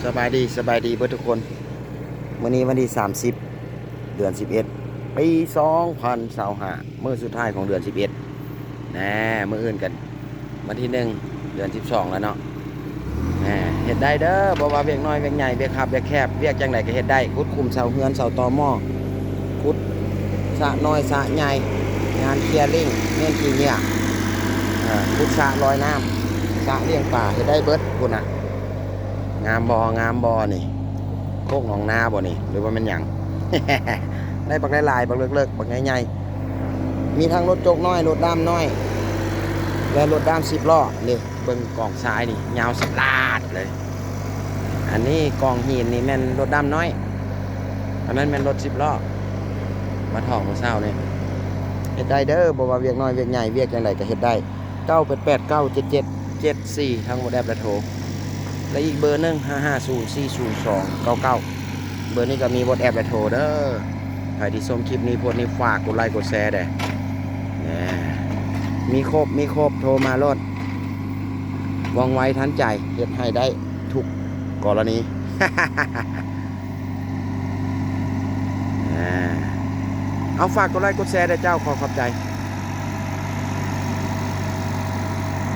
ສະບາຍດີ ສະບາຍດີເບິດທຸກຄົນ. ມື້ນີ້ວັນທີສາມສິບ ເດືອນສິບເອັດ ປີສອງພັນຊາວຫ້າ ມື້ສຸດທ້າຍຂອງເດືອນສິບເອັດ ແນ່ ມື້ອື່ນກັນ ວັນທີໜຶ່ງ ເດືອນສິບສອງແລ້ວເນາະ. ແນ່ ເຮັດໄດ້ເດີ ບໍ່ວ່າວຽກນ້ອຍວຽກໃຫຍ່ ວຽກຄັບວຽກແຄບ ວຽກຈັ່ງໃດກໍເຮັດໄດ້ ຂຸດຂຸມເສົາເຮືອນເສົາຕໍໝໍ້ ຂຸດສະນ້ອຍສະໃຫຍ່ ງານເຄຍລິ້ງ ເໜັ້ນຂີ້ເຫຍື້ອ ເອີ ຂຸດສະລອຍນ້ຳ ສະລ້ຽງປາ ເຮັດໄດ້ເບິດພຸ້ນນະ. ງາມບໍ່ ງາມບໍ່ນີ້ ໂຄກໜອງນາບໍ່ນີ້ ຫຼືວ່າແມ່ນຫຍັງ? ໄດ້ບັກຫຼາຍໆ ບັກເລິກໆ ບັກໃຫຍ່ໆ ມີທັງລົດຈົກນ້ອຍ ລົດດ້າມນ້ອຍ ແລະ ລົດດ້າມສິບລໍ້ນີ້. ເບິ່ງກອງຊາຍນີ້ ຍາວສະຫຼາດເລີຍ. ອັນນີ້ກອງຫີນນີ້ແມ່ນລົດດ້າມນ້ອຍ ອັນນັ້ນແມ່ນລົດສິບລໍ້ ມາຖອກມື້ເຊົ້ານີ້. ເຮັດໄດ້ເດີ ບໍ່ວ່າວຽກນ້ອຍວຽກໃຫຍ່ ວຽກຈັ່ງໃດກໍເຮັດໄດ້. ເກົ້າແປດແປດ ເກົ້າເຈັດເຈັດ ເຈັດສີ່ ທາງ WhatsApp ແລະໂທ ແລະອີກເບີໜຶ່ງ ຫ້າຫ້າສູນ ສີ່ສູນສອງ ເກົ້າເກົ້າ. ເບີນີ້ກໍມີ WhatsApp ແລະໂທເດີ. ໃຜທີ່ຊົມຄລິບນີ້ ໂພສນີ້ ຝາກກົດໄລກົດແຊແດ່. ແນ່ ມີຄົບ ມີຄົບ ໂທມາໂລດ ວ່ອງໄວທັນໃຈ ເຮັດໃຫ້ໄດ້ທຸກກໍລະນີ. ແນ່ ເອົາ ຝາກກົດໄລກົດແຊແດ່ເຈົ້າ ຂໍຂອບໃຈ.